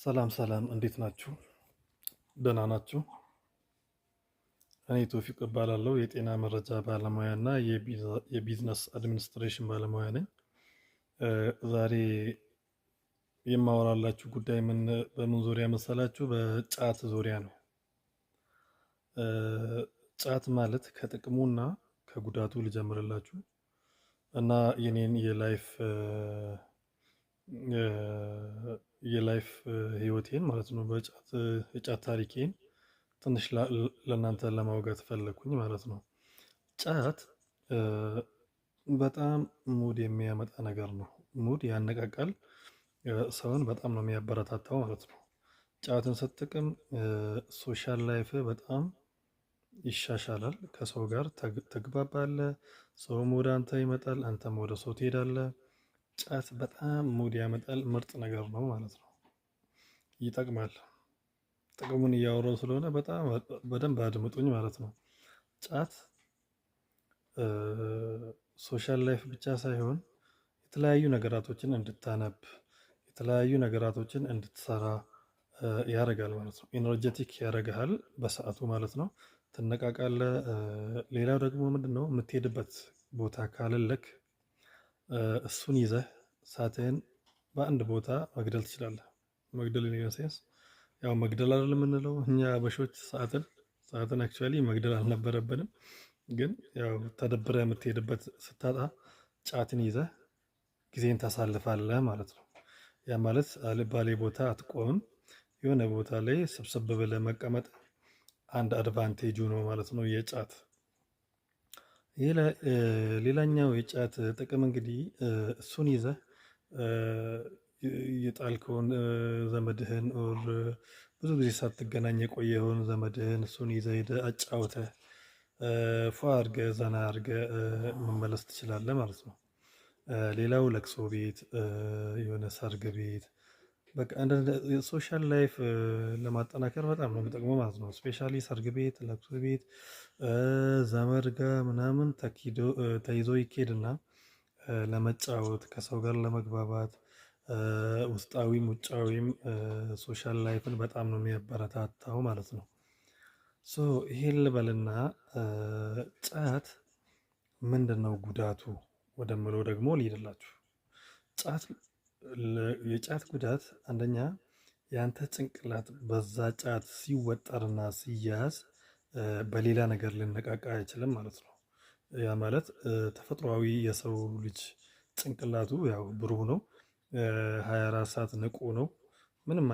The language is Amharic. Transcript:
ሰላም ሰላም፣ እንዴት ናችሁ? ደህና ናችሁ? እኔ ቶፊቅ እባላለሁ። የጤና መረጃ ባለሙያ እና የ business administration ባለሙያ ነኝ። ዛሬ የማወራላችሁ ጉዳይ በምን ዙሪያ መሰላችሁ? በጫት ዙሪያ ነው። ጫት ማለት ከጥቅሙና ከጉዳቱ ልጀምርላችሁ እና የኔን የ life ህይወቴን ማለት ነው፣ በጫት የጫት ታሪኬን ትንሽ ለእናንተ ለማውጋት ፈለግኩኝ ማለት ነው። ጫት በጣም mood የሚያመጣ ነገር ነው። Mood ያነቃቃል፣ ሰውን በጣም ነው የሚያበረታታው ማለት ነው። ጫትን ስትቅም social life በጣም ይሻሻላል። ከሰው ጋር ትግባባለህ፣ ሰውም ወደ አንተ ይመጣል፣ አንተም ወደ ሰው ትሄዳለህ። ጫት በጣም mood ያመጣል፣ ምርጥ ነገር ነው ማለት ነው። ይጠቅማል። ጥቅሙን እያወራው ስለሆነ በጣም በደንብ አድምጡኝ ማለት ነው። ጫት social life ብቻ ሳይሆን የተለያዩ ነገራቶችን እንድታነብ፣ የተለያዩ ነገራቶችን እንድትሰራ ያደርጋል ማለት ነው። Energetic ያደርግሃል በሰዓቱ ማለት ነው። ትነቃቃለህ። ሌላው ደግሞ ምንድነው? የምትሄድበት ቦታ ካለለክ እሱን ይዘህ ሰዓትህን በአንድ ቦታ መግደል ትችላለህ። መግደል in a sense ያው መግደል አይደለም የምንለው እኛ አበሾች ሰዓትን actually መግደል አልነበረብንም። ግን ያው ተደብረህ የምትሄድበት ስታጣ ጫትን ይዘህ ጊዜን ታሳልፋለህ ማለት ነው። ያ ማለት አልባሌ ቦታ አትቆምም። የሆነ ቦታ ላይ ሰብሰብ ብለህ መቀመጥ አንድ advantage ኡ ነው ማለት ነው የጫት። ሌላኛው የጫት ጥቅም እንግዲህ እሱን ይዘህ የጣልከውን ዘመድህን or ብዙ ጊዜ ሳትገናኝ የቆየኸውን ዘመድህን እሱን ይዘህ ሄደህ አጫውተህ፣ ፏ አድርገህ፣ ዘና አድርገህ መመለስ ትችላለህ ማለት ነው። ሌላው ለቅሶ ቤት፣ የሆነ ሰርግ ቤት፣ በቃ social life ለማጠናከር በጣም ነው የሚጠቅመው ማለት ነው። Especially ሰርግ ቤት፣ ለቅሶ ቤት፣ ዘመድ ጋር ምናምን ተኪዶ ተይዞ ይኬድና ለመጫወት፣ ከሰው ጋር ለመግባባት፣ ውስጣዊም ውጫዊም social life ን በጣም ነው የሚያበረታታው ማለት ነው። So ይሄን ልበልና ጫት ምንድነው ጉዳቱ ወደምለው ደግሞ ልሂድላችሁ። ጫት የጫት ጉዳት አንደኛ ያንተ ጭንቅላት በዛ ጫት ሲወጠርና ሲያዝ በሌላ ነገር ሊነቃቃ አይችልም ማለት ነው። ያ ማለት ተፈጥሯዊ የሰው ልጅ ጭንቅላቱ ያው ብሩህ ነው። 24 ሰዓት ንቁ ነው። ምንም